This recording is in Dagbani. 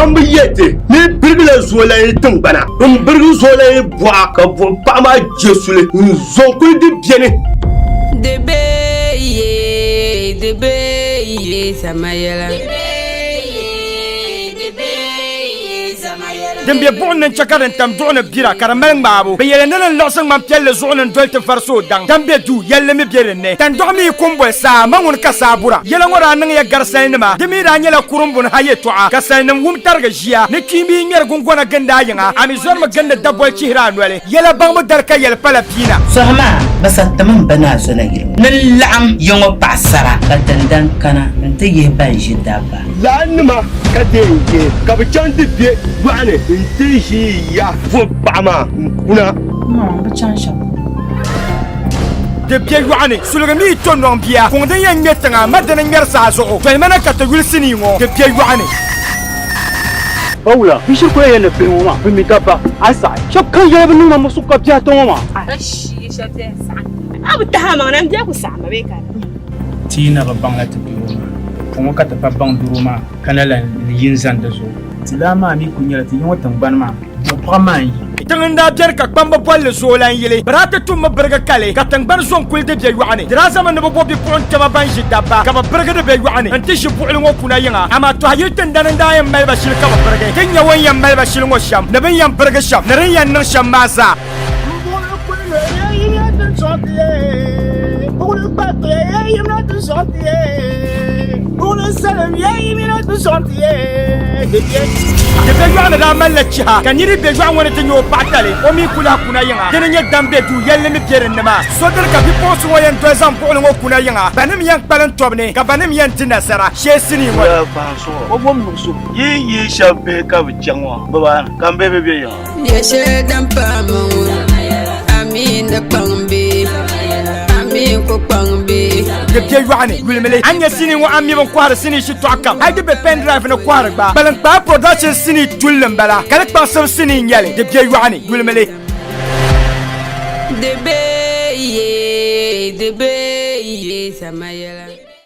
Kpamba yɛti ni birigila zoolayi tiŋgbana m-birigi zoolayi buɣa ka buɣ paɣa maa je suli n-zo n-kuli di beni. Di be ye, di be ye Samayɛla. Di be ye, di be ye Samayɛla. Din be buɣim ni n-chɛ ka din tam duɣu ni bira ka di mali ŋmaabu. Bɛ yɛli ni din liɣisi ŋmani piɛlli zuɣu ni n-doli ti varisi o daŋ. Dan be duu, yɛlli mi be din ni. Tandɔɣu mi yi ku m-boli saa, ma ŋuni ka saa bura. Yɛla ŋɔ daa niŋya gari salinima, di mi daa nyɛla kurimbuni ha yɛtɔɣa, ka salinim wum tarigi ʒiya ni kpiimba yi ŋmɛri guŋgona gindi a yiŋa, a mi zɔrimi gindi daboli chihiri a noli. Yɛla baŋbu dari ka yɛli pala piina. Sɔhi maa, bɛ sa timi m ba ni a zo na yili ŋɔ ni n-laɣim ya ŋɔ paɣisara, ka dindani kana nti yihi ban ʒi dabba. Laannima ka ti yɛn yihi, ka bɛ chaŋ ti be yɔɣu ni nti ʒi ya buɣ paɣa maa n-kuna. Noo, bɛ chaŋ shɛm. Di be yɔɣu ni, suligi mi yi to nɔŋ bia, kuŋ din yɛn ŋme tiŋa, ma dini ŋmɛri saa zuɣu, dolima na ka ti yuli sinii ŋɔ, di be yɔɣu ni. Bawula, bɛ shiri kuli yɛn ni bihi ŋɔ maa, bɛ mi dabba, a yi saɣi shɛba kam yɛli bɛ niŋ ma muɣisigu ka bihi ata ŋɔ maa. A shii shɛli ti yɛn saɣim a bi tahi a maŋ na, m bia ku saɣim ma bee ka di. Ti yi na bi baŋla ti doro maa, puŋɔ ka ti pa baŋ doro maa ka na lan yi n-zani di zuɣu. Ti laa maa mi kul nyɛla ti yiŋɔ tiŋgbani maa buɣipaɣa maa n-yi. Tiŋ n-daa beni ka kpamba boli li Zoolan yili. Bɛ daa ti tummi birigi kali ka tiŋgbani zo n-kuli di bɛ yɔɣu ni. Di daa zami ni bɛ bo bipuɣin kpɛma ban ʒi dabba ka bɛ birigi di bɛ yɔɣu ni nti ʒi buɣili ŋɔ kuna yiŋa. Amaa tɔha yili tindani n-daa yɛn mali ba shili ka bɛ birigi. Ti nya o ni yɛn mali ba shili ŋɔ shɛm, ni bɛ ni yɛn birigi shɛm, ni di ni yɛn niŋ shɛm maa zaa. Di be yɔɣu ni daa malila chiha, ka nir yi be yɔɣu ŋɔ ni ti nya o paɣa tali, o mi ku lahi kuna yiŋa. Dini n-nyɛ dam be duu yɛlli mi be din ni maa. So dini ka bipuɣinsi ŋɔ yɛn doli zaŋ buɣili ŋɔ kuna yiŋa, banim yɛn kpalim tɔbu ni, ka banim yɛn di nasara shee sinii ŋɔ ni. O bom nuɣuso yi yihi shɛba bihi ka bɛ chaŋ maa, bɛ baani ka m bihi bi be yiŋa. Yɛ shɛli din pahi ma ŋɔ, a mi ni kpaŋ bee? A mi ku kpaŋ bee? Di be yɔɣu ni, yulimi li. A ni nya sinii ŋɔ a mi bɛ ni kɔhiri sinii shitɔɣu kam, hali di be pen drive ni kɔhiri gba. Kpaliŋkpaa production sinii tulli m-bala, ka di kpaŋsibu sinii n-nyɛ li. Di be yɔɣu ni, yulimi li. Di be ye, di be ye, Samayɛla.